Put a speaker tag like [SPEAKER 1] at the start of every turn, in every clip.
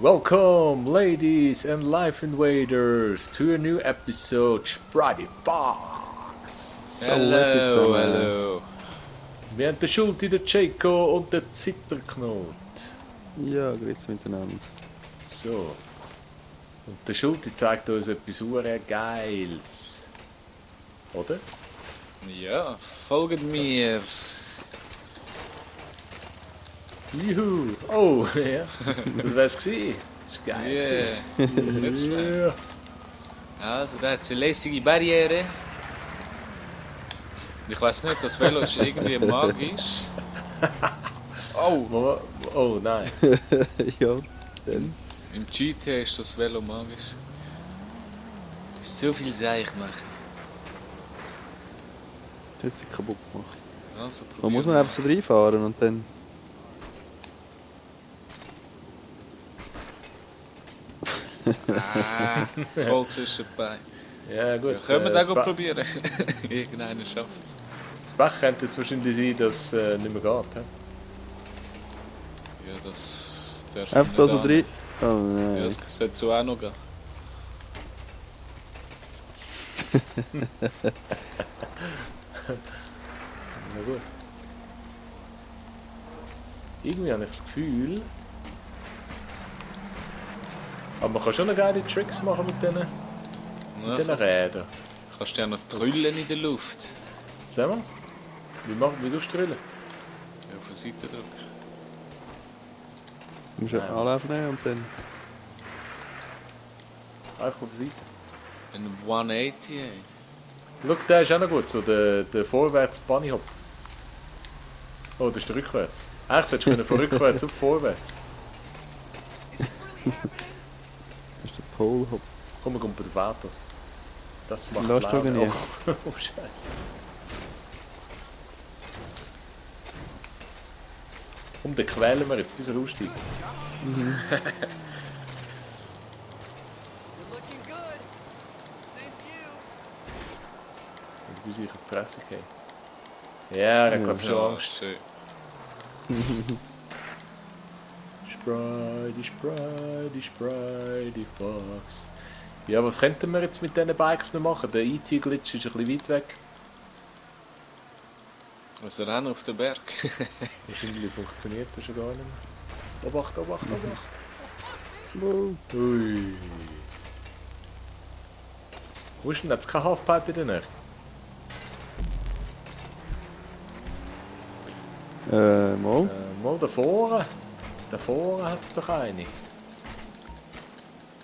[SPEAKER 1] Welcome, ladies and life invaders, to a new episode Sprite Fox.
[SPEAKER 2] Hello.
[SPEAKER 1] Wir haben den Schulti, den Jaco und den Zitterknot.
[SPEAKER 3] Ja, grüezi miteinander.
[SPEAKER 1] So. Und der Schulti zeigt uns etwas sehr Geiles. Oder?
[SPEAKER 2] Ja, folgt mir.
[SPEAKER 1] Juhu! Oh, ja. Das wär's gewesen. Das ist geil.
[SPEAKER 2] Yeah. Nicht schlecht. Also, da hat es eine lässige Barriere. Ich weiß nicht, das Velo ist irgendwie magisch. Oh!
[SPEAKER 1] Oh nein.
[SPEAKER 3] Ja, dann.
[SPEAKER 2] Im GTA ist das Velo magisch. So viel Seich machen.
[SPEAKER 3] Das ist kaputt gemacht.
[SPEAKER 2] Also,
[SPEAKER 3] Da muss man einfach so reinfahren und dann.
[SPEAKER 2] Voll zwischenbei.
[SPEAKER 1] Ja gut.
[SPEAKER 2] Ja, können wir
[SPEAKER 1] das
[SPEAKER 2] das probieren? Irgendeiner schafft es.
[SPEAKER 1] Das Pech könnte jetzt wahrscheinlich sein, dass es nicht mehr geht. He?
[SPEAKER 2] Ja, das darf
[SPEAKER 3] Einfach da so
[SPEAKER 2] nicht
[SPEAKER 3] rein. Oh
[SPEAKER 2] an. Ja,
[SPEAKER 3] nein.
[SPEAKER 2] das sollte so auch noch gehen.
[SPEAKER 1] Na gut. Irgendwie habe ich das Gefühl. Aber man kann schon noch geile Tricks machen mit diesen
[SPEAKER 2] Also,
[SPEAKER 1] Rädern.
[SPEAKER 2] kannst du ja noch drüllen in der Luft.
[SPEAKER 1] Sag mal. Wie tust du drüllen?
[SPEAKER 2] Ja, auf die Seite drücken.
[SPEAKER 3] Du musst einen
[SPEAKER 1] Nein,
[SPEAKER 3] Anlauf nehmen und dann.
[SPEAKER 1] Einfach auf die Seite.
[SPEAKER 2] Ein 180, ey.
[SPEAKER 1] Schau, der ist auch noch gut, so der vorwärts Bunny Hop. Oh, das ist der rückwärts. Eigentlich solltest du von rückwärts auf vorwärts.
[SPEAKER 3] Das ist der Pole Hop.
[SPEAKER 1] Komm, wir gehen bei den Vatos. Das macht
[SPEAKER 3] Lass du
[SPEAKER 1] Laune.
[SPEAKER 3] nie.
[SPEAKER 1] Oh, Scheiße. Komm, den quälen wir jetzt, bis er aussteigt. Und bis ich in die Fresse gehe. Ja, er hat glaub ich schon
[SPEAKER 2] Ja,
[SPEAKER 1] Angst.
[SPEAKER 2] schön.
[SPEAKER 1] Spritey Fox. Ja, was könnten wir jetzt mit diesen Bikes noch machen? Der IT-Glitch ist ein bisschen weit weg.
[SPEAKER 2] Also rennen auf den Berg.
[SPEAKER 1] Wahrscheinlich funktioniert das schon gar nicht mehr. Obacht, Obacht, Obacht.
[SPEAKER 3] Wow.
[SPEAKER 1] Ui. Wo ist denn jetzt kein Halfpipe in der Nähe?
[SPEAKER 3] Mal.
[SPEAKER 1] Mal da vorne. Da vorne hat es doch eine.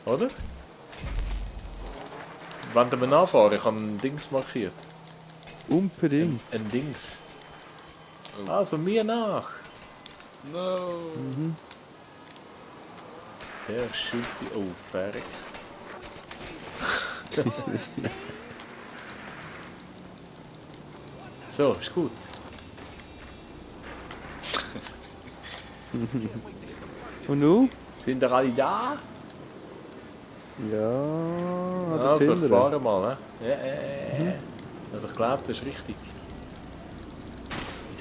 [SPEAKER 1] Oder? Wenn wir nachfahren, ich habe ein Dings markiert.
[SPEAKER 3] Unbedingt.
[SPEAKER 1] Ein Dings.
[SPEAKER 2] Oh.
[SPEAKER 1] Also mir nach.
[SPEAKER 2] No!
[SPEAKER 1] Der schüttet die. Oh, fertig. So, ist gut.
[SPEAKER 3] Und nu?
[SPEAKER 1] Sind ihr alle da?
[SPEAKER 3] Ja, an der
[SPEAKER 1] Also, ich
[SPEAKER 3] Tinder.
[SPEAKER 1] fahre mal, ne? Ja. Also, ich glaube, das ist richtig.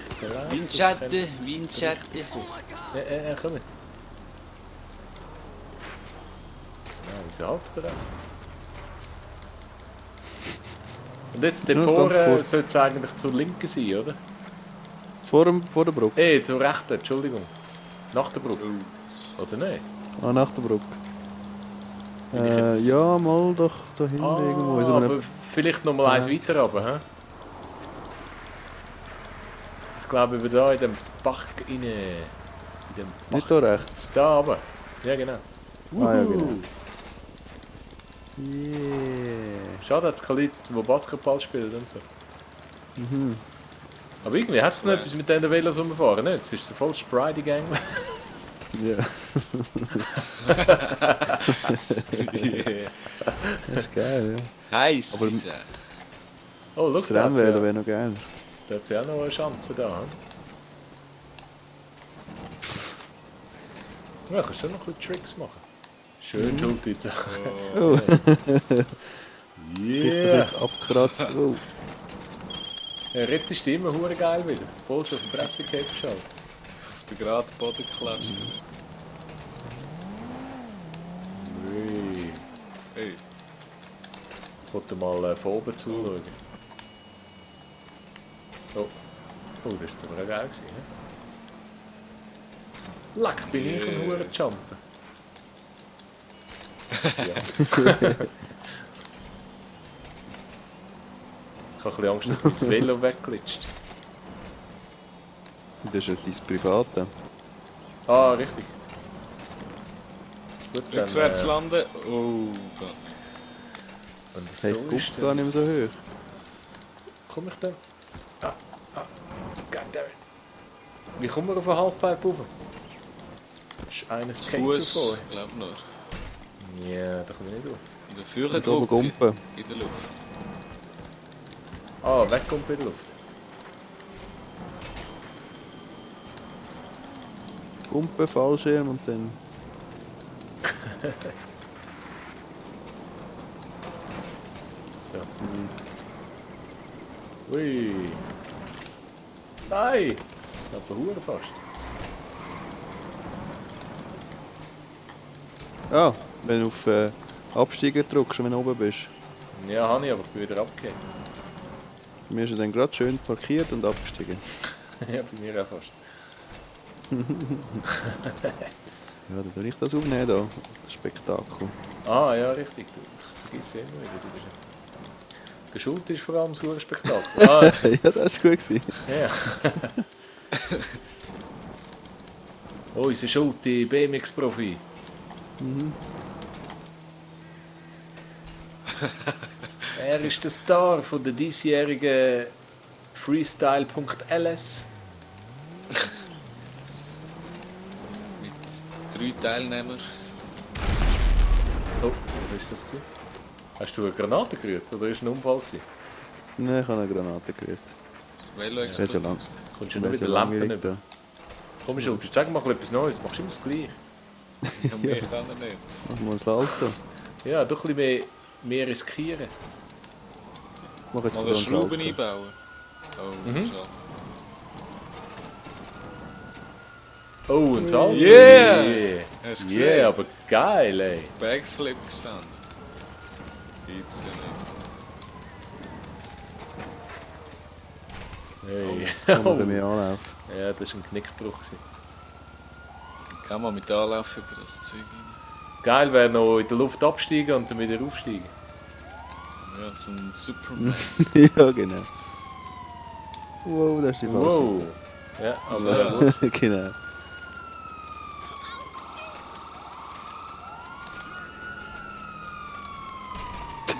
[SPEAKER 1] Ich glaube, das
[SPEAKER 2] Windschatten, Windschatten.
[SPEAKER 1] Ja, komm mit. Ja, wieso haltet ihr da? Und jetzt, dort
[SPEAKER 3] Nur ganz
[SPEAKER 1] vorne
[SPEAKER 3] kurz.
[SPEAKER 1] sollte es eigentlich zur Linken sein, oder?
[SPEAKER 3] Vor der Brücke.
[SPEAKER 1] Zur Rechten, Entschuldigung. Nach der Brücke. Oder nicht?
[SPEAKER 3] Ah, nach der Brücke.
[SPEAKER 1] Bin ich jetzt-
[SPEAKER 3] Ja, mal doch da hinten irgendwo. In so
[SPEAKER 1] aber
[SPEAKER 3] einem-
[SPEAKER 1] vielleicht noch mal eins weiter runter, hä? Ich glaube, über da in dem Bach rein. In dem Bach.
[SPEAKER 3] Nicht da rechts.
[SPEAKER 1] Da runter. Ja, genau.
[SPEAKER 3] Ah, ja, genau.
[SPEAKER 1] Wuhu.
[SPEAKER 3] Yeah.
[SPEAKER 1] Schade, hat es keine Leute, die Basketball spielen und so.
[SPEAKER 3] Mhm.
[SPEAKER 1] Aber irgendwie hat es noch
[SPEAKER 2] Ja.
[SPEAKER 1] etwas mit diesen Velos rumfahren, nicht? Es ist so voll Sprite Gang.
[SPEAKER 3] Ja,
[SPEAKER 2] Yeah.
[SPEAKER 3] das ist geil, ja.
[SPEAKER 2] Heiß
[SPEAKER 3] Aber-
[SPEAKER 2] ist er.
[SPEAKER 1] Oh, schau,
[SPEAKER 3] Das
[SPEAKER 1] da hat
[SPEAKER 3] Rennvelo
[SPEAKER 1] ja,
[SPEAKER 3] wäre noch geil.
[SPEAKER 1] da hat's ja auch noch eine Chance da. Hm? Ja, kannst schon noch ein bisschen Tricks machen. Schön, Schulti.
[SPEAKER 3] Oh,
[SPEAKER 1] Yeah!
[SPEAKER 3] Gesicht abgekratzt. Oh.
[SPEAKER 1] Er rettest dich immer hure geil wieder. Voll schon auf die Fresse gehabt schon.
[SPEAKER 2] Auf den geraden Boden geklatscht.
[SPEAKER 1] Ich wollte mal von oben zuschauen. Oh. Oh, das war jetzt aber auch geil gewesen, he? Leck, bin ich ein hoher Jumpen. Ja. Ich habe ein bisschen Angst, dass mein Velo wegglitscht.
[SPEAKER 3] Das ist ja dein Private.
[SPEAKER 1] Ah, richtig. Gut, dann,
[SPEAKER 2] Rückwärts landen. Oh Gott.
[SPEAKER 1] wenn das
[SPEAKER 3] Hey,
[SPEAKER 1] so
[SPEAKER 3] guck
[SPEAKER 1] ist,
[SPEAKER 3] da nicht mehr so hoch.
[SPEAKER 1] komme ich dann? Goddammit. Wie kommen wir auf den Halfpipe rauf? Das ist eines
[SPEAKER 2] Zu Fuß,
[SPEAKER 1] vor.
[SPEAKER 2] ich glaube nur.
[SPEAKER 1] Ja, da komme ich nicht durch.
[SPEAKER 2] Und der Führer
[SPEAKER 3] Und oben
[SPEAKER 2] drücken
[SPEAKER 3] Gumpen.
[SPEAKER 2] in der Luft.
[SPEAKER 1] Ah, weg kommt in die Luft.
[SPEAKER 3] Gumpen, Fallschirm und dann...
[SPEAKER 1] So. Ui. Nein! Ich verhuren fast.
[SPEAKER 3] Ah, wenn du auf Absteiger drückst, wenn du oben bist.
[SPEAKER 1] Ja, habe ich, aber ich bin wieder abgegeben.
[SPEAKER 3] Wir sind dann gerade schön parkiert und abgestiegen.
[SPEAKER 1] Ja, bei mir auch fast.
[SPEAKER 3] Ja, dann soll ich das aufnehmen da. Das Spektakel.
[SPEAKER 1] Ah, ja, richtig. Du, ich vergiss immer wieder. Du bist der Schuld ist vor allem so ein Spektakel. Ah,
[SPEAKER 3] Ja, das war gut gewesen.
[SPEAKER 1] ja. Oh, unser Schulte, BMX-Profi. Er ist der Star von der diesjährigen Freestyle.ls.
[SPEAKER 2] Mit 3 Teilnehmern.
[SPEAKER 1] Oh, was ist das gewesen? Hast du eine Granate gerührt oder war es ein Unfall gewesen?
[SPEAKER 3] Nein, ich habe eine Granate gerührt.
[SPEAKER 2] Das Velo
[SPEAKER 3] Das ist ja lang.
[SPEAKER 2] explodiert.
[SPEAKER 1] Kommst du nur wieder Lampen über?
[SPEAKER 3] da.
[SPEAKER 1] Komm, Schulte, sag mal etwas Neues. Machst du immer das Gleiche?
[SPEAKER 2] Ja, mehr kann er nicht.
[SPEAKER 3] Mach mal das Salto.
[SPEAKER 1] Ja, doch ein bisschen mehr riskieren.
[SPEAKER 3] Mach jetzt
[SPEAKER 2] Mal
[SPEAKER 3] mal
[SPEAKER 2] eine
[SPEAKER 3] ein
[SPEAKER 2] Schraube
[SPEAKER 3] Salto.
[SPEAKER 2] einbauen. Oh,
[SPEAKER 1] Mhm.
[SPEAKER 2] schade.
[SPEAKER 1] Oh, ein Salto.
[SPEAKER 2] Yeah!
[SPEAKER 1] Yeah,
[SPEAKER 2] Hast du
[SPEAKER 1] yeah,
[SPEAKER 2] gesehen?
[SPEAKER 1] aber geil, ey.
[SPEAKER 2] Backflip gestanden. Gibt's ja nicht.
[SPEAKER 1] Hey.
[SPEAKER 3] Kann man
[SPEAKER 1] Oh.
[SPEAKER 3] bei mir anlaufen.
[SPEAKER 1] Ja, das war ein Knickbruch gewesen.
[SPEAKER 2] Kann man mit Anlauf über das Zeug rein.
[SPEAKER 1] Geil wäre noch in der Luft absteigen und dann wieder aufsteigen.
[SPEAKER 2] Ja, so ein Superman.
[SPEAKER 3] Ja, genau. Wow, das ist die falsche.
[SPEAKER 1] Wow. Ja, aber
[SPEAKER 3] Genau.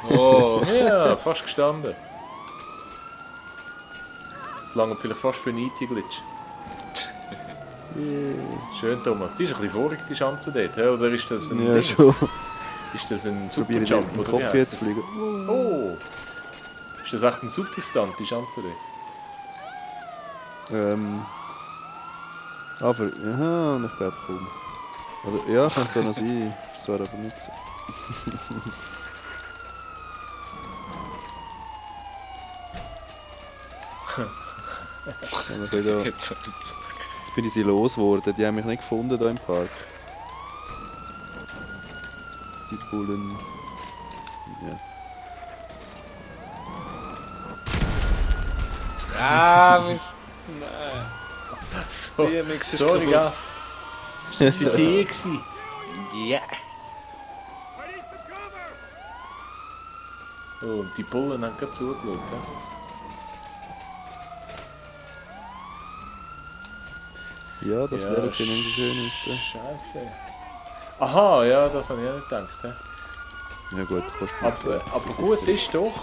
[SPEAKER 2] Oh,
[SPEAKER 1] ja, fast gestanden. Das lange vielleicht fast für einen IT-Glitch. Schön, Thomas. Die ist ein bisschen vorig, die Schanze dort, hä? Oder ist das ein
[SPEAKER 3] Ja,
[SPEAKER 1] Dings?
[SPEAKER 3] schon.
[SPEAKER 1] Ist das ein
[SPEAKER 3] Probiere
[SPEAKER 1] Superjump,
[SPEAKER 3] den
[SPEAKER 1] oder wie
[SPEAKER 3] Kopf
[SPEAKER 1] heisst
[SPEAKER 3] jetzt
[SPEAKER 1] das?
[SPEAKER 3] zu fliegen.
[SPEAKER 1] Oh! Ist das echt ein Superstunt, die Schanze dort?
[SPEAKER 3] Aber, aha, und ich glaube kaum. Oder, ja, kann es da noch sein. Ist zwar aber nicht so. Ja, da,
[SPEAKER 2] jetzt.
[SPEAKER 3] jetzt bin ich sie losgeworden. Die haben mich nicht gefunden hier im Park. Die Bullen. Ja.
[SPEAKER 2] Ah, Mist. Nein.
[SPEAKER 1] So,
[SPEAKER 2] BMX ist
[SPEAKER 1] sorry,
[SPEAKER 2] kaputt.
[SPEAKER 1] ja. Ist das für sie gewesen?
[SPEAKER 2] Ja.
[SPEAKER 1] Oh, und die Bullen haben gerade zugeschaut, ja?
[SPEAKER 3] Ja, das
[SPEAKER 1] Ja,
[SPEAKER 3] wäre jetzt nicht so schön aus.
[SPEAKER 1] Scheiße. Aha, ja, das habe ich auch nicht gedacht. Ja.
[SPEAKER 3] Ja gut, du kannst
[SPEAKER 1] Aber gut ist doch,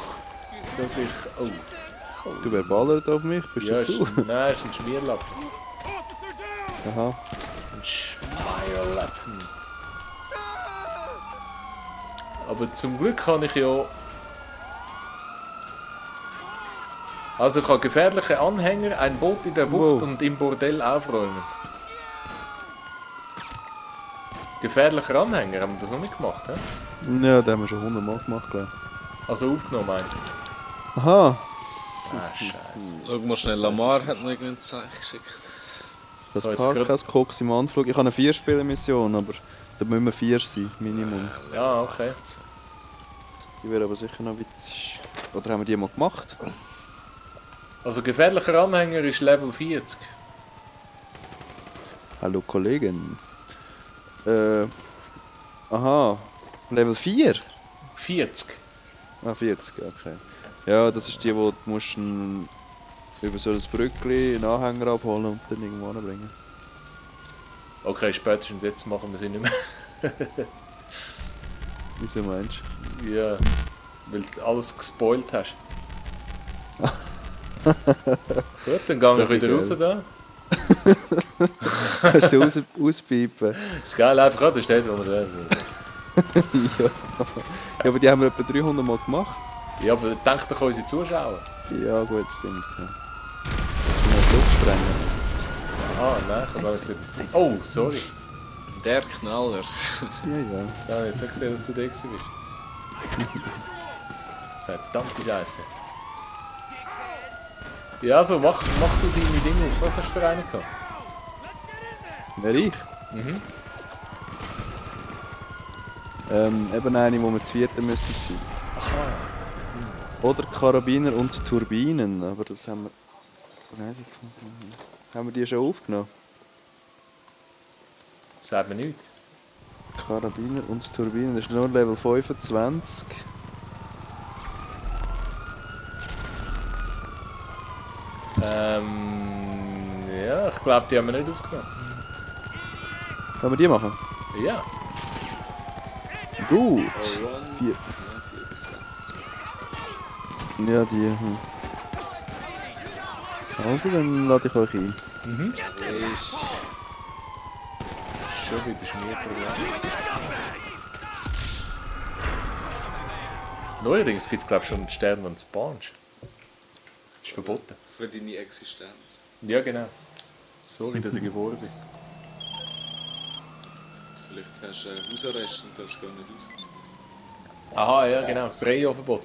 [SPEAKER 1] dass ich... Oh.
[SPEAKER 3] Du, wer ballert auf mich? Bist
[SPEAKER 1] Ja,
[SPEAKER 3] das du?
[SPEAKER 1] Nein, ist ein Schmierlappen.
[SPEAKER 3] Aha.
[SPEAKER 1] Ein Schmierlappen. Aber zum Glück kann ich ja... Also ich habe gefährliche Anhänger, ein Boot in der Bucht
[SPEAKER 3] Wow.
[SPEAKER 1] und im Bordell aufräumen. Gefährlicher Anhänger, haben wir das noch nicht gemacht, hä?
[SPEAKER 3] Ja, den haben wir schon 100 Mal gemacht, glaube
[SPEAKER 1] Also aufgenommen eigentlich.
[SPEAKER 3] ich. Aha.
[SPEAKER 1] Ah, scheiße.
[SPEAKER 2] Schau mal schnell, Lamar hat noch irgendein Zeichen geschickt.
[SPEAKER 3] Das
[SPEAKER 1] So, jetzt
[SPEAKER 3] Parkhaus Cox im Anflug. Ich habe eine 4-Spieler-Mission, aber da müssen wir 4 sein, Minimum.
[SPEAKER 1] Ja, okay.
[SPEAKER 3] Die wäre aber sicher noch witzig. Oder haben wir die mal gemacht?
[SPEAKER 1] Also gefährlicher Anhänger ist Level 40.
[SPEAKER 3] Hallo Kollegen. Aha. Level 4?
[SPEAKER 1] 40.
[SPEAKER 3] Ah, 40, okay. Ja, das ist die, wo du musst über so ein Brückli einen Anhänger abholen und dann irgendwo anbringen.
[SPEAKER 1] Okay, spätestens jetzt machen wir sie nicht mehr.
[SPEAKER 3] Wieso meinst
[SPEAKER 1] Ja, weil du alles gespoilt hast. Gut, dann gehen wir
[SPEAKER 3] So
[SPEAKER 1] wieder
[SPEAKER 3] geil.
[SPEAKER 1] raus da.
[SPEAKER 3] du? Kannst du auspiepen?
[SPEAKER 1] Ist geil, einfach gerade, da steht, wo wir da sind.
[SPEAKER 3] Ja. Ja, aber die haben wir etwa 300 Mal gemacht.
[SPEAKER 1] Ja, aber denk doch an unsere Zuschauer.
[SPEAKER 3] Ja, gut, stimmt. Ja. Kannst du mal die Luft sprengen?
[SPEAKER 1] Ah, nein, ich habe gesehen, dass du... Oh, sorry.
[SPEAKER 2] Der Knaller.
[SPEAKER 3] Ja, ja.
[SPEAKER 1] Ich habe jetzt nicht gesehen, dass du da bist. Verdammte Scheiße. Ja, also mach du deine Dinge auf. Was hast du für einen gehabt?
[SPEAKER 3] Wer ich?
[SPEAKER 1] Mhm.
[SPEAKER 3] Eben eine, wo wir zu vierten müssen sein.
[SPEAKER 1] Aha.
[SPEAKER 3] Oder Karabiner und Turbinen, aber das haben wir... Nein, haben wir die schon aufgenommen?
[SPEAKER 1] Sagt mir nichts.
[SPEAKER 3] Karabiner und Turbinen, das ist nur Level 25.
[SPEAKER 1] Ja, ich glaube, die haben wir nicht aufgenommen.
[SPEAKER 3] Können wir die machen?
[SPEAKER 1] Ja.
[SPEAKER 3] Gut.
[SPEAKER 2] Run.
[SPEAKER 3] Vier.
[SPEAKER 2] Ja, 4 bis 6.
[SPEAKER 3] Ja, die. Also, dann lade ich euch ein.
[SPEAKER 1] Mhm.
[SPEAKER 2] Ist
[SPEAKER 1] Schon wieder Schmierproblem. Neuerdings gibt es, glaube ich, schon einen Stern und Sponge. Ist verboten.
[SPEAKER 2] für deine Existenz.
[SPEAKER 1] Ja, genau. Sorry, dass ich geboren bin.
[SPEAKER 2] Vielleicht hast du Hausarrest und darfst gar nicht raus.
[SPEAKER 1] Aha, ja, genau. Das Reihenverbot.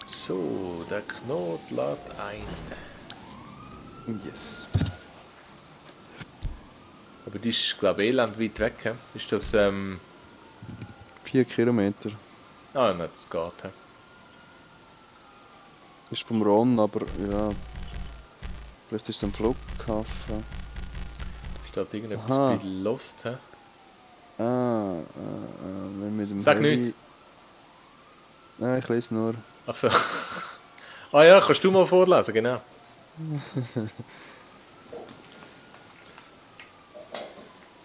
[SPEAKER 1] So, der Knot lädt ein.
[SPEAKER 3] Yes.
[SPEAKER 1] Aber die ist, glaube ich, elend weit weg. He? Ist das,
[SPEAKER 3] 4 Kilometer.
[SPEAKER 1] Ah, nein, das geht. He?
[SPEAKER 3] Ist vom Ron, aber ja. Vielleicht ist es am Flughafen.
[SPEAKER 1] Steht irgendetwas
[SPEAKER 3] Aha.
[SPEAKER 1] bei Lost. He?
[SPEAKER 3] Wenn mit dem
[SPEAKER 1] Sag
[SPEAKER 3] Heli...
[SPEAKER 1] nichts.
[SPEAKER 3] Nein, ich lese nur.
[SPEAKER 1] Ach so. Ah ja, kannst du mal vorlesen, genau.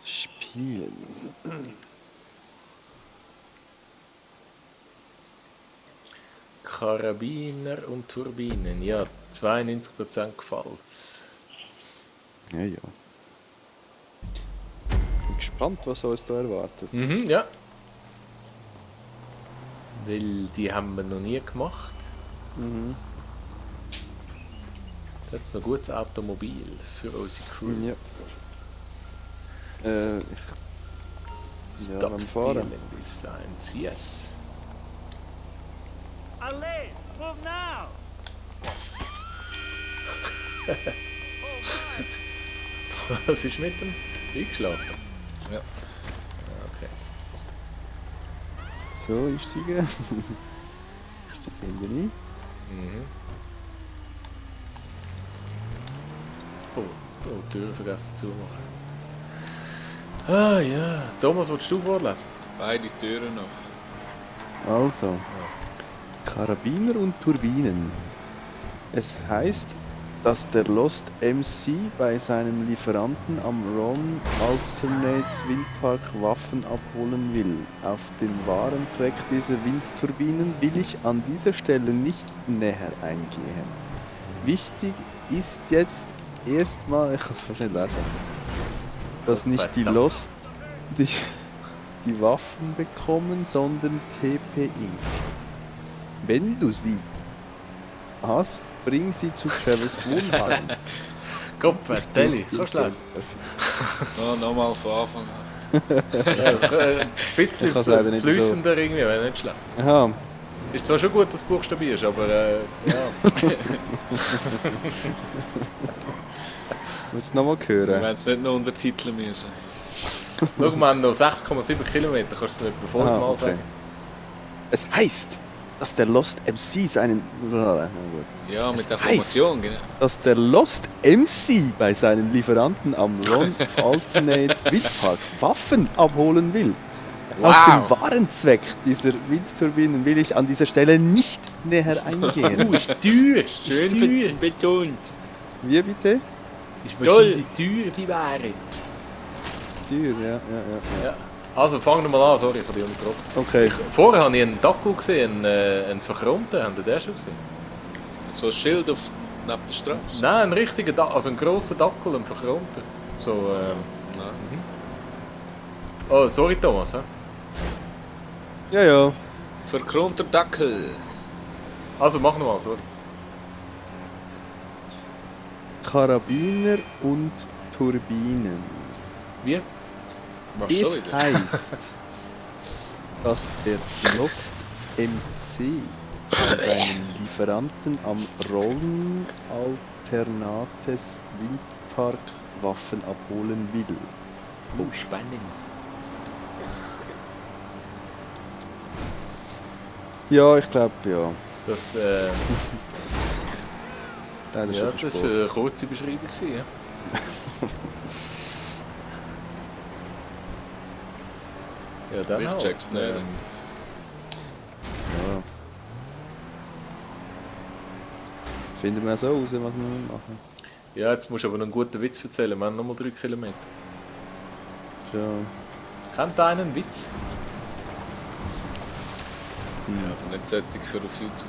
[SPEAKER 3] Spielen.
[SPEAKER 1] Karabiner und Turbinen, ja, 92% gefällt's.
[SPEAKER 3] Ja, ja. Bin gespannt, was uns da erwartet.
[SPEAKER 1] Mhm, ja. Weil die haben wir noch nie gemacht.
[SPEAKER 3] Mhm.
[SPEAKER 1] Das ist ein gutes Automobil für unsere Crew.
[SPEAKER 3] Ja. Ja,
[SPEAKER 1] Stop
[SPEAKER 3] beim Fahren.
[SPEAKER 1] stealing these signs, yes.
[SPEAKER 4] Allez, move now!
[SPEAKER 1] Was ist mit dem? Eingeschlafen?
[SPEAKER 2] Ja.
[SPEAKER 1] Okay.
[SPEAKER 3] So, einsteigen. Steigen wir ein.
[SPEAKER 1] Mhm. Oh, die Tür vergessen zu machen. Ah ja, Thomas, willst du vorlesen?
[SPEAKER 2] Beide Türen auf.
[SPEAKER 3] Also. Karabiner und Turbinen. Es heißt, dass der Lost MC bei seinem Lieferanten am Ron Alternates Windpark Waffen abholen will. Auf den wahren Zweck dieser Windturbinen will ich an dieser Stelle nicht näher eingehen. Wichtig ist jetzt erstmal, ich kann es fast nicht lesen, dass nicht die
[SPEAKER 1] Verdammt.
[SPEAKER 3] Lost die Waffen bekommen, sondern TP Inc. Wenn du sie hast, bring sie zu Travis Wohnheim.
[SPEAKER 1] Kopfvertelli, kannst du lesen?
[SPEAKER 2] So, nochmal von Anfang an.
[SPEAKER 1] Ja, ein bisschen
[SPEAKER 3] Ich kann's leider nicht
[SPEAKER 1] flüssender irgendwie, wäre nicht schlecht.
[SPEAKER 3] Aha,
[SPEAKER 1] Ist zwar schon gut, dass du buchstabierst, aber ja.
[SPEAKER 3] willst du nochmal
[SPEAKER 2] Wir
[SPEAKER 3] hören?
[SPEAKER 2] werden es nicht noch untertiteln müssen.
[SPEAKER 1] Schau, wir haben noch 6,7 Kilometer, kannst du es nicht bevor
[SPEAKER 3] Ah,
[SPEAKER 1] mal
[SPEAKER 3] okay.
[SPEAKER 1] sagen.
[SPEAKER 3] Es heißt, dass der Lost MC seinen... Na gut.
[SPEAKER 2] Ja,
[SPEAKER 3] Es
[SPEAKER 2] mit der
[SPEAKER 3] heisst-
[SPEAKER 2] Formation, genau.
[SPEAKER 3] Dass der Lost MC bei seinen Lieferanten am Ron Alternates Windpark Waffen abholen will. Auf den wahren Zweck dieser Windturbinen will ich an dieser Stelle nicht näher eingehen.
[SPEAKER 1] Ist teuer,
[SPEAKER 2] Schön
[SPEAKER 1] ist teuer.
[SPEAKER 2] betont.
[SPEAKER 3] Wir bitte?
[SPEAKER 1] Ist
[SPEAKER 2] Toll.
[SPEAKER 1] wahrscheinlich teuer, die Wäre.
[SPEAKER 3] Tür, ja.
[SPEAKER 1] Ja. Also, fangen wir mal an, sorry, ich habe dich unterbrochen.
[SPEAKER 3] Okay.
[SPEAKER 1] Vorher habe ich einen Dackel gesehen, einen verchromten, habt ihr den schon gesehen?
[SPEAKER 2] So ein Schild auf, neben der Straße.
[SPEAKER 1] Nein, ein richtiger Dackel, also ein grosser Dackel, ein verchromter. So,
[SPEAKER 2] Nein.
[SPEAKER 1] Oh, sorry Thomas, hä?
[SPEAKER 3] Ja.
[SPEAKER 2] Verchromter Dackel.
[SPEAKER 1] Also, mach nochmal, sorry.
[SPEAKER 3] Karabiner und Turbinen.
[SPEAKER 1] Wie?
[SPEAKER 2] Was schon
[SPEAKER 3] Es
[SPEAKER 2] wieder?
[SPEAKER 3] heißt, dass der Lost MC an seinen Lieferanten am Rollen Alternates Windpark Waffen abholen will.
[SPEAKER 1] Oh, spannend.
[SPEAKER 3] Ja, ich glaube, ja.
[SPEAKER 1] Das,
[SPEAKER 3] Leider
[SPEAKER 1] ja,
[SPEAKER 3] schon
[SPEAKER 1] das war
[SPEAKER 3] Sport.
[SPEAKER 1] eine kurze Beschreibung, gewesen, ja. Ja, dann
[SPEAKER 2] Ich
[SPEAKER 1] halt.
[SPEAKER 2] check's nicht.
[SPEAKER 3] Ja. Finden wir auch so raus, was wir machen.
[SPEAKER 1] Ja, jetzt musst du aber noch einen guten Witz erzählen. Wir haben nochmal 3 Kilometer.
[SPEAKER 3] Ja.
[SPEAKER 1] Kennt einer einen Witz?
[SPEAKER 2] Ja, aber nicht solche für auf YouTube.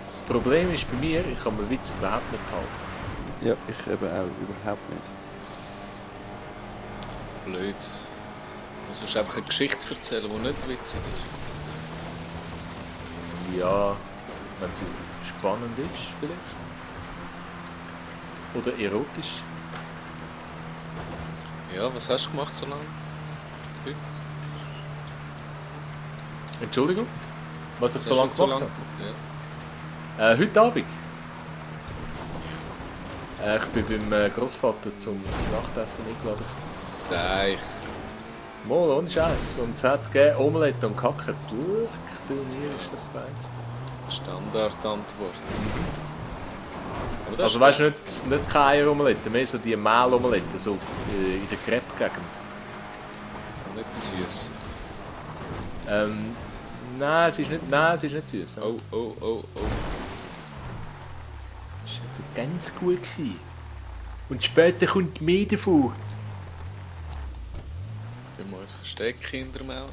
[SPEAKER 1] Das Problem ist bei mir, ich kann mir Witz überhaupt nicht behalten.
[SPEAKER 3] Ja, ich eben auch überhaupt nicht.
[SPEAKER 2] Blöd. Du sollst einfach eine Geschichte erzählen, die nicht witzig ist.
[SPEAKER 1] Ja, wenn sie spannend ist, vielleicht. Oder erotisch.
[SPEAKER 2] Ja, was hast du gemacht so lange? Heute?
[SPEAKER 1] Entschuldigung? Was ich
[SPEAKER 2] Was
[SPEAKER 1] so
[SPEAKER 2] hast du
[SPEAKER 1] lange
[SPEAKER 2] heute
[SPEAKER 1] gemacht
[SPEAKER 2] Ja.
[SPEAKER 1] habe? Heute Abend. Ich bin beim Großvater zum Nachtessen eingeladen.
[SPEAKER 2] Seich.
[SPEAKER 1] Mal, ohne Scheiß. Und es hat gegeben Omelette und Kacke. Leck, du mir ist das fein.
[SPEAKER 2] Standardantwort. Aber das
[SPEAKER 1] Also
[SPEAKER 2] ist
[SPEAKER 1] weißt du, nicht keine Eieromelette, mehr so die Mehlomelette, so in der Crepe-Gegend.
[SPEAKER 2] nicht die Süße.
[SPEAKER 1] Nein, es ist nicht süß.
[SPEAKER 2] Oh.
[SPEAKER 1] Das war also ganz gut gewesen. Und später kommt mehr davon.
[SPEAKER 2] Wir müssen uns verstecken in der Maut.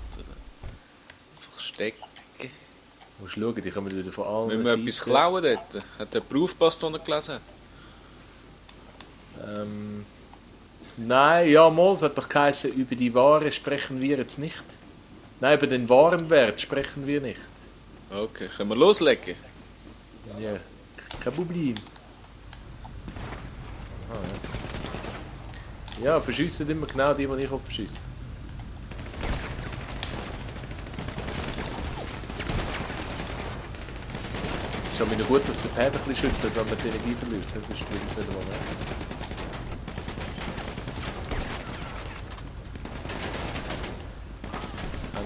[SPEAKER 2] Verstecken.
[SPEAKER 1] Du musst schauen, die kommen wieder von allen
[SPEAKER 2] Müssen wir etwas
[SPEAKER 1] Seiten.
[SPEAKER 2] klauen dort? Hat der aufgepasst, den er gelesen hat?
[SPEAKER 1] Nein, ja, mal, es hat doch geheißen, über die Ware sprechen wir jetzt nicht. Nein, über den Warenwert sprechen wir nicht.
[SPEAKER 2] Okay, können wir loslegen?
[SPEAKER 1] Ja, kein Problem. Ah, ja. Ja, verschiessen immer genau die ich verschiessen. Es ist aber noch gut, dass der Pad ein bisschen schüttelt, wenn man die Energie verliert. Das ist übrigens nicht einmal weg.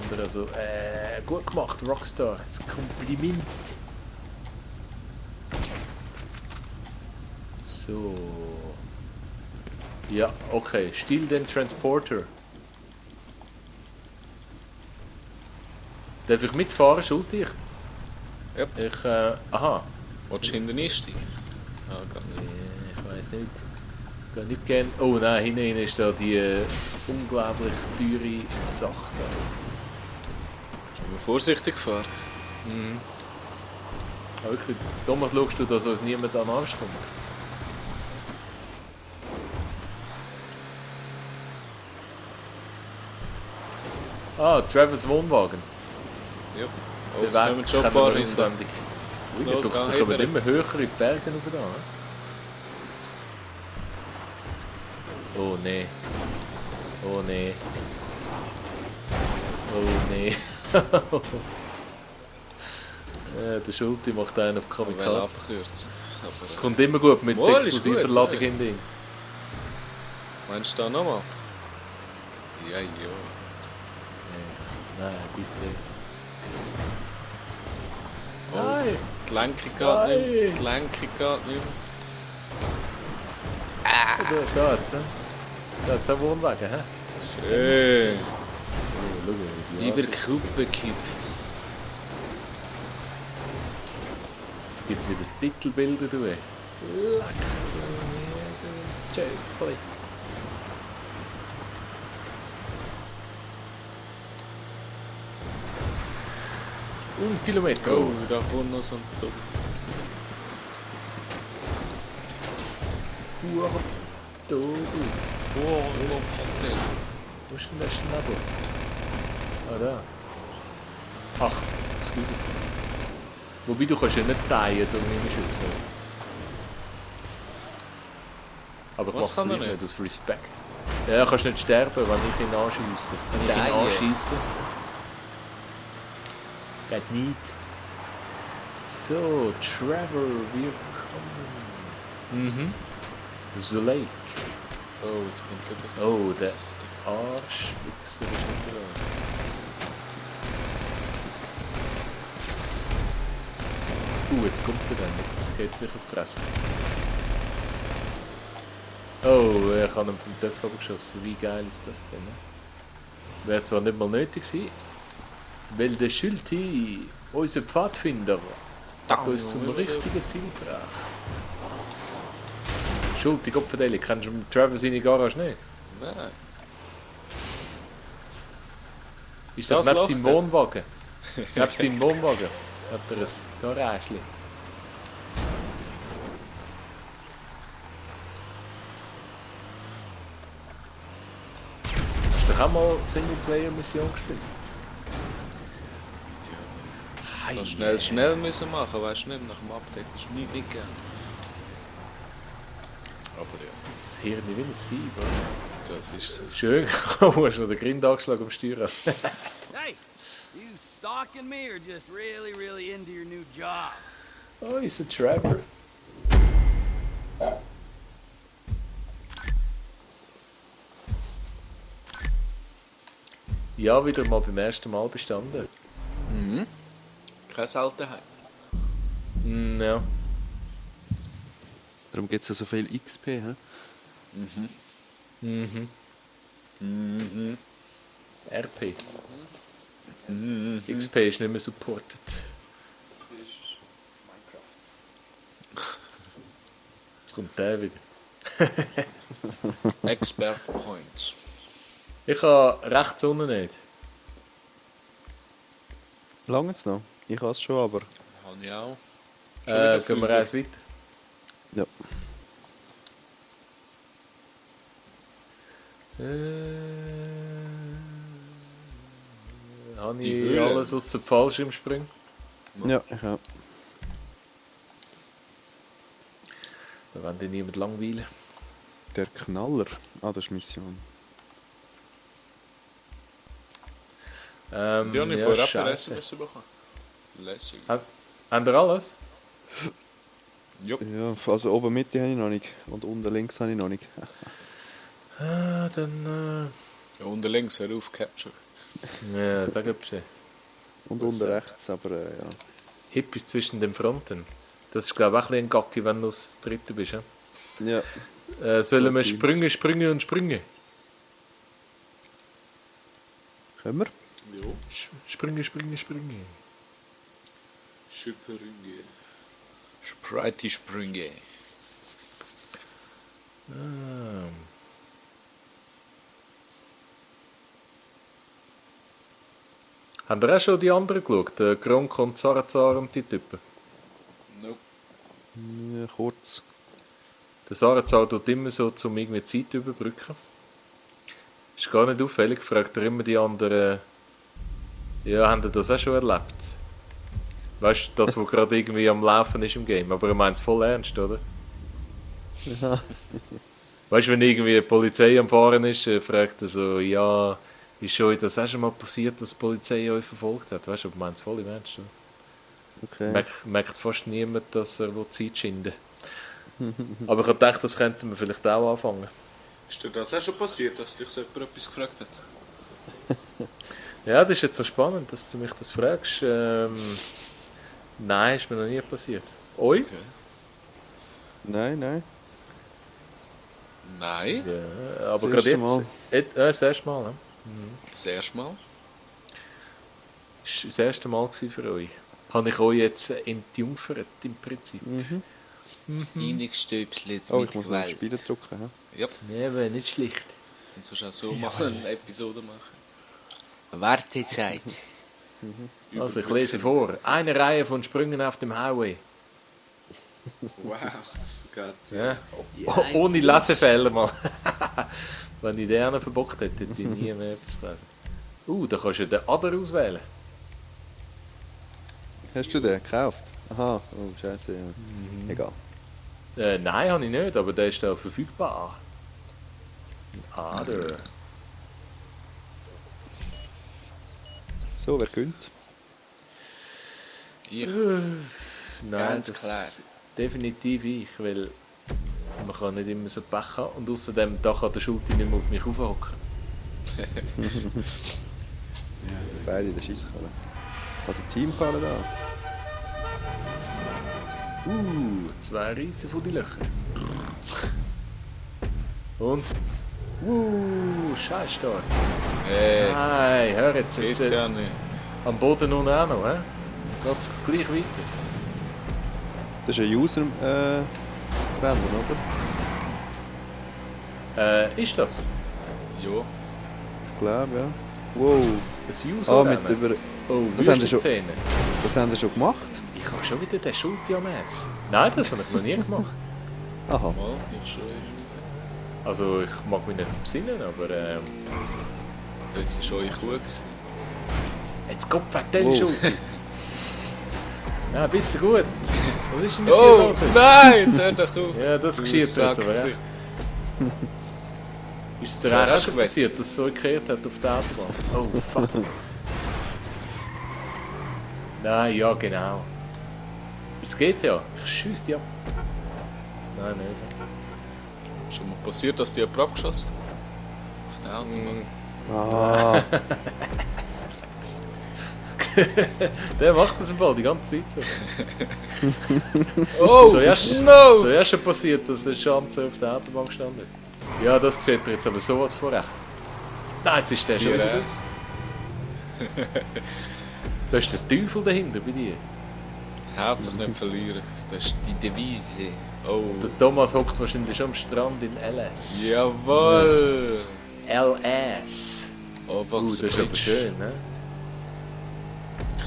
[SPEAKER 1] Andere also, gut gemacht, Rockstar. Das Kompliment. So. Ja, okay. Still den Transporter. Darf ich mitfahren, schulte ich?
[SPEAKER 2] Ja.
[SPEAKER 1] Ich, aha.
[SPEAKER 2] Willst du hinten einsteigen? Ah, gar nicht.
[SPEAKER 1] Ich weiß nicht. Ich gehe nicht gern. Oh nein, hinten ist da die unglaublich teure Sache.
[SPEAKER 2] Sollen wir vorsichtig fahren?
[SPEAKER 1] Ja, wirklich. Thomas, schaust du, dass uns niemand an den Arsch kommt? Ah, Travers Wohnwagen.
[SPEAKER 2] Ja. Oh,
[SPEAKER 1] Der
[SPEAKER 2] jetzt kommen schon ein
[SPEAKER 1] kennen
[SPEAKER 2] paar
[SPEAKER 1] wir
[SPEAKER 2] hinten.
[SPEAKER 1] auswendig. Ui,
[SPEAKER 2] No,
[SPEAKER 1] der Dux,
[SPEAKER 2] geh
[SPEAKER 1] wir kommen
[SPEAKER 2] hinten.
[SPEAKER 1] immer höher in die Berge rauf da. Ne? Oh nee. Oh nee. Oh nee. Ja, der Schulte macht einen auf
[SPEAKER 2] Ich will
[SPEAKER 1] Kamikaze.
[SPEAKER 2] abkürzen.
[SPEAKER 1] Es
[SPEAKER 2] Aber,
[SPEAKER 1] kommt immer gut mit
[SPEAKER 2] Wohl, ist
[SPEAKER 1] explosiver
[SPEAKER 2] gut,
[SPEAKER 1] Ladung
[SPEAKER 2] ja.
[SPEAKER 1] hinten.
[SPEAKER 2] meinst du da nochmal? Ja.
[SPEAKER 1] Nein, bitte.
[SPEAKER 2] Oh,
[SPEAKER 1] Nein!
[SPEAKER 2] die Lenkung geht
[SPEAKER 1] Nein.
[SPEAKER 2] nicht mehr. Die Lenkung geht nicht mehr.
[SPEAKER 1] Da hat's, hä? Da hat's einen Wohnwagen, hä?
[SPEAKER 2] Schön.
[SPEAKER 1] Oh, schau mal, die
[SPEAKER 2] Über
[SPEAKER 1] Ansicht.
[SPEAKER 2] Kuppe gekippt.
[SPEAKER 1] Es gibt wieder Titelbilder, du. Leck, du Jöckli. Und Kilometer.
[SPEAKER 2] Oh, da kommt noch so ein Tunnel.
[SPEAKER 1] Du.
[SPEAKER 2] Oh, ein Hotel.
[SPEAKER 1] Wo ist denn der Schnabel? Ah, da. Ach, excuse. Wobei, du kannst ja nicht teilen durch meine Schüsse. Aber ich
[SPEAKER 2] Was
[SPEAKER 1] mach's
[SPEAKER 2] kann er
[SPEAKER 1] gleich
[SPEAKER 2] nicht?
[SPEAKER 1] aus Respekt. Ja, du kannst nicht sterben, wenn ich ihn anschiesse. Wenn ich ihn
[SPEAKER 2] Teilen?
[SPEAKER 1] anschieße. Geht nicht. So, Trevor, wir kommen. Mhm. The Lake.
[SPEAKER 2] Oh, jetzt kommt etwas.
[SPEAKER 1] Oh, der Arschwichser ist unterwegs. Jetzt kommt er dann. Jetzt geht es sich auf die Fresse. Oh, ich habe ihn vom Töpf abgeschossen. Wie geil ist das denn? Ne? Wäre zwar nicht mal nötig gewesen, weil der Schülti, unser Pfadfinder, hat uns zum richtigen Ziel gebracht. Schulti, Gottverdeli, kennst du Trevor seine Garage nicht?
[SPEAKER 2] Nein.
[SPEAKER 1] Ist das
[SPEAKER 2] Das
[SPEAKER 1] neben
[SPEAKER 2] lacht
[SPEAKER 1] seinem
[SPEAKER 2] er.
[SPEAKER 1] Wohnwagen? Neben seinem Wohnwagen hat er ein Garageli. Hast du doch auch mal Singleplayer-Mission gespielt?
[SPEAKER 2] Noch schnell müssen machen, weißt du nicht, nach dem Update ist nie mitgegeben. Aber ja,
[SPEAKER 1] Das Hirn wie ein Sieb, oder?
[SPEAKER 2] das ist so.
[SPEAKER 1] Schön, du hast noch den Grind angeschlagen am Steuer.
[SPEAKER 4] Hey, you stalking me or just really into your new job?
[SPEAKER 1] Oh, ist ein Trevor. Ja, wieder mal beim ersten Mal bestanden.
[SPEAKER 2] Keine Seltenheit.
[SPEAKER 1] Ja.
[SPEAKER 3] Darum gibt es ja so viel XP. He?
[SPEAKER 1] RP. XP ist nicht mehr supported. Jetzt kommt der wieder.
[SPEAKER 2] Expert Points.
[SPEAKER 1] Ich habe rechts unten nicht.
[SPEAKER 3] Lange es noch? Ich habe es schon, aber...
[SPEAKER 2] Habe ich auch. Schon wieder
[SPEAKER 1] Gehen wir
[SPEAKER 2] Flügel.
[SPEAKER 1] eins weiter.
[SPEAKER 3] Ja.
[SPEAKER 1] Habe
[SPEAKER 2] Die
[SPEAKER 1] ich
[SPEAKER 2] Höhle.
[SPEAKER 1] alles aus dem Fallschirmspringen?
[SPEAKER 3] Ja, ich auch.
[SPEAKER 1] Da wollen die niemand langweilen.
[SPEAKER 3] Der Knaller. Ah, das ist Mission.
[SPEAKER 2] Die habe ich
[SPEAKER 1] ja,
[SPEAKER 2] vorher per
[SPEAKER 1] scheisse.
[SPEAKER 2] SMS bekommen. Lässig.
[SPEAKER 1] Haben ihr alles?
[SPEAKER 2] Jupp.
[SPEAKER 3] Ja, also oben Mitte habe ich noch nicht. Und unten links habe ich noch nicht.
[SPEAKER 1] Ah, dann...
[SPEAKER 2] Ja, unten links, hör auf, Capture.
[SPEAKER 1] Ja, sag etwas.
[SPEAKER 3] Und unten rechts, aber ja.
[SPEAKER 1] Hip ist zwischen den Fronten. Das ist, glaube ich, auch ein bisschen ein Gacki, wenn du das Dritte bist. Ja?
[SPEAKER 3] Ja.
[SPEAKER 1] Sollen wir
[SPEAKER 3] Teams.
[SPEAKER 1] springen?
[SPEAKER 3] Können wir?
[SPEAKER 2] Jo.
[SPEAKER 1] Springen.
[SPEAKER 2] Sprünge. Sprite Sprünge.
[SPEAKER 1] Haben ihr auch schon die anderen geschaut? Der Gronk und Sarazar und die Typen?
[SPEAKER 2] Nope.
[SPEAKER 3] Ja, kurz.
[SPEAKER 1] Der Sarazar tut immer so, um irgendwie Zeit zu überbrücken. Ist gar nicht auffällig, fragt er immer die anderen, ja, haben ihr das auch schon erlebt? Weißt du, das, was gerade irgendwie am Laufen ist im Game, aber er meint es voll ernst, oder?
[SPEAKER 3] Ja.
[SPEAKER 1] Weißt du, wenn irgendwie die Polizei am Fahren ist, fragt er so, ja, ist euch das auch schon mal passiert, dass die Polizei euch verfolgt hat? Weißt du, aber meint es voll im Ernst. Oder?
[SPEAKER 3] Okay.
[SPEAKER 1] Merkt fast niemand, dass er Zeit schinden will. Aber ich habe gedacht, das könnten wir vielleicht auch anfangen.
[SPEAKER 2] Ist dir das auch schon passiert, dass dich so jemand etwas gefragt hat?
[SPEAKER 1] Ja, das ist jetzt so spannend, dass du mich das fragst. Nein, ist mir noch nie passiert. Oi?
[SPEAKER 2] Okay.
[SPEAKER 3] Nein, nein.
[SPEAKER 2] Nein,
[SPEAKER 1] Ja, aber
[SPEAKER 3] Das
[SPEAKER 1] gerade
[SPEAKER 3] erste
[SPEAKER 1] jetzt. Das erste Mal, ne?
[SPEAKER 2] das erste Mal.
[SPEAKER 1] Das war das erste Mal gewesen für euch. Habe ich euch jetzt entjungfert im Prinzip.
[SPEAKER 2] Eingestöpselt
[SPEAKER 3] Oh,
[SPEAKER 2] mit
[SPEAKER 3] ich muss noch auf
[SPEAKER 2] Gewalt.
[SPEAKER 3] Spielen drücken. Hä?
[SPEAKER 2] Ja,
[SPEAKER 1] Ja, aber nicht schlecht.
[SPEAKER 2] und sonst auch so mal eine Episode machen. Wartezeit.
[SPEAKER 1] Also ich lese vor. Eine Reihe von Sprüngen auf dem Highway.
[SPEAKER 2] Wow, das geht.
[SPEAKER 1] Ja.
[SPEAKER 2] Ja,
[SPEAKER 1] Ohne Lesefehler mal. Wenn ich den verbockt hätte, hätte ich nie mehr etwas gelesen. Da kannst du den Ader auswählen.
[SPEAKER 3] Hast du den gekauft? Aha, oh scheiße. Ja. Egal.
[SPEAKER 1] Nein, habe ich nicht, aber der ist da verfügbar. Ein Ader.
[SPEAKER 3] So, wer gönnt?
[SPEAKER 2] Ich,
[SPEAKER 1] Nein,
[SPEAKER 2] ganz
[SPEAKER 1] das
[SPEAKER 2] klar.
[SPEAKER 1] definitiv ich, weil man kann nicht immer so Pech haben und außerdem da kann der Schulti nicht mehr auf mich aufhocken.
[SPEAKER 3] Beide in der Scheisskarre. Ich habe die Teamkarre da.
[SPEAKER 1] 2 Riesen von die Löcher. Und? Scheiß Start.
[SPEAKER 2] Hey,
[SPEAKER 1] Nein, hör jetzt.
[SPEAKER 2] geht's
[SPEAKER 1] jetzt
[SPEAKER 2] ja nicht.
[SPEAKER 1] am Boden unten auch noch, hä? Geht's gleich weiter.
[SPEAKER 3] Das ist ein User-Rennen, oder?
[SPEAKER 1] Ist das?
[SPEAKER 2] Ja,
[SPEAKER 3] Ich glaube, ja. Wow.
[SPEAKER 1] Ein
[SPEAKER 3] Ah,
[SPEAKER 1] User?
[SPEAKER 3] mit über...
[SPEAKER 1] Oh,
[SPEAKER 3] Das haben sie schon-
[SPEAKER 1] Szene.
[SPEAKER 3] Das haben sie schon gemacht?
[SPEAKER 1] Ich habe schon wieder den Schulti am Essen. Nein, das habe ich noch nie gemacht.
[SPEAKER 3] Aha.
[SPEAKER 2] mal, ich schon.
[SPEAKER 1] Also ich mag mich nicht besinnen, aber
[SPEAKER 2] Das war schon in Kuh.
[SPEAKER 1] jetzt kommt der
[SPEAKER 3] Wow.
[SPEAKER 1] Schulti. Ja, bisschen gut. Was ist denn mit dir
[SPEAKER 2] Oh,
[SPEAKER 1] los?
[SPEAKER 2] nein, jetzt hör doch auf.
[SPEAKER 1] Ja, das
[SPEAKER 2] Du
[SPEAKER 1] geschieht jetzt aber, ja.
[SPEAKER 2] Sackgesicht.
[SPEAKER 1] Ist es dir
[SPEAKER 2] Ja,
[SPEAKER 1] eigentlich auch
[SPEAKER 2] hast
[SPEAKER 1] schon
[SPEAKER 2] du gewettet?
[SPEAKER 1] passiert, dass es so gekehrt hat auf der Autobahn? Oh, fuck. Nein, ja, genau. Es geht ja. Ich schieße die ab. Nein, nicht.
[SPEAKER 2] Schon mal passiert, dass die jemand abgeschossen hat? Auf der Autobahn.
[SPEAKER 3] Ah,
[SPEAKER 1] Der macht das im Fall die ganze Zeit so.
[SPEAKER 2] Oh,
[SPEAKER 1] So erst,
[SPEAKER 2] no!
[SPEAKER 1] so erst schon passiert, dass ein Schanze auf der Autobahn gestanden ist. Ja, das sieht er jetzt aber sowas von recht. Nein, jetzt ist der schon
[SPEAKER 2] Dir
[SPEAKER 1] wieder
[SPEAKER 2] auch.
[SPEAKER 1] raus. Da ist der Teufel dahinter bei dir.
[SPEAKER 2] Hauptsache nicht verlieren. Das ist die Devise. Oh.
[SPEAKER 1] Der Thomas hockt wahrscheinlich schon am Strand in LS.
[SPEAKER 2] Jawohl!
[SPEAKER 1] LS.
[SPEAKER 2] Einfach
[SPEAKER 1] Das ist aber schön, ne?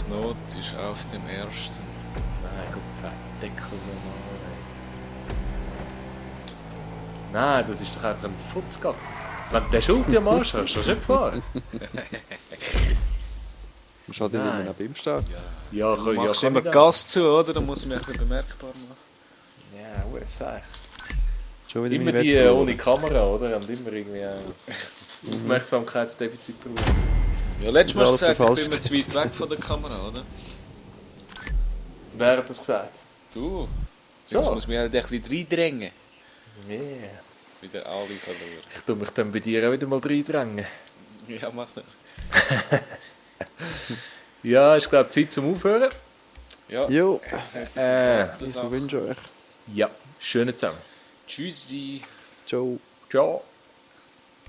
[SPEAKER 2] Knot ist auf dem ersten.
[SPEAKER 1] Nein, guck, Deckel nochmal. Nein, das ist doch einfach ein Futzgag. Wenn du den Schulti am Arsch hast, kannst du nicht fahren.
[SPEAKER 3] man schaut nicht
[SPEAKER 1] Nein.
[SPEAKER 3] immer neben ihm stehen.
[SPEAKER 1] Ja,
[SPEAKER 2] Du
[SPEAKER 1] ja,
[SPEAKER 2] machst
[SPEAKER 1] kann
[SPEAKER 2] immer
[SPEAKER 1] ich dann.
[SPEAKER 2] Gas zu, oder? Dann muss ich mich ein bisschen bemerkbar machen.
[SPEAKER 1] Ja, gut, sag.
[SPEAKER 3] Schon wieder
[SPEAKER 1] Immer
[SPEAKER 3] meine
[SPEAKER 1] die
[SPEAKER 3] Wette
[SPEAKER 1] ohne Kamera, oder? Haben immer irgendwie Aufmerksamkeitsdefizit drüber.
[SPEAKER 2] Ja, letztes Mal hast du
[SPEAKER 3] Alles
[SPEAKER 2] gesagt, ich
[SPEAKER 3] verfalscht.
[SPEAKER 2] bin mir zu weit weg von der Kamera, oder?
[SPEAKER 1] Wer hat das gesagt?
[SPEAKER 2] Du,
[SPEAKER 1] Ja.
[SPEAKER 2] jetzt muss ich mich halt ein bisschen reindrängen.
[SPEAKER 1] Yeah.
[SPEAKER 2] Wieder alle verloren.
[SPEAKER 1] Ich tue mich dann bei dir auch wieder mal reindrängen.
[SPEAKER 2] Ja, mach das.
[SPEAKER 1] Ja, ich glaube, Zeit zum Aufhören.
[SPEAKER 2] Ja,
[SPEAKER 3] Jo,
[SPEAKER 2] das
[SPEAKER 3] ich
[SPEAKER 2] auch.
[SPEAKER 3] wünsche euch.
[SPEAKER 1] Ja, schönen zusammen.
[SPEAKER 2] Tschüssi.
[SPEAKER 3] Ciao.
[SPEAKER 1] Ciao.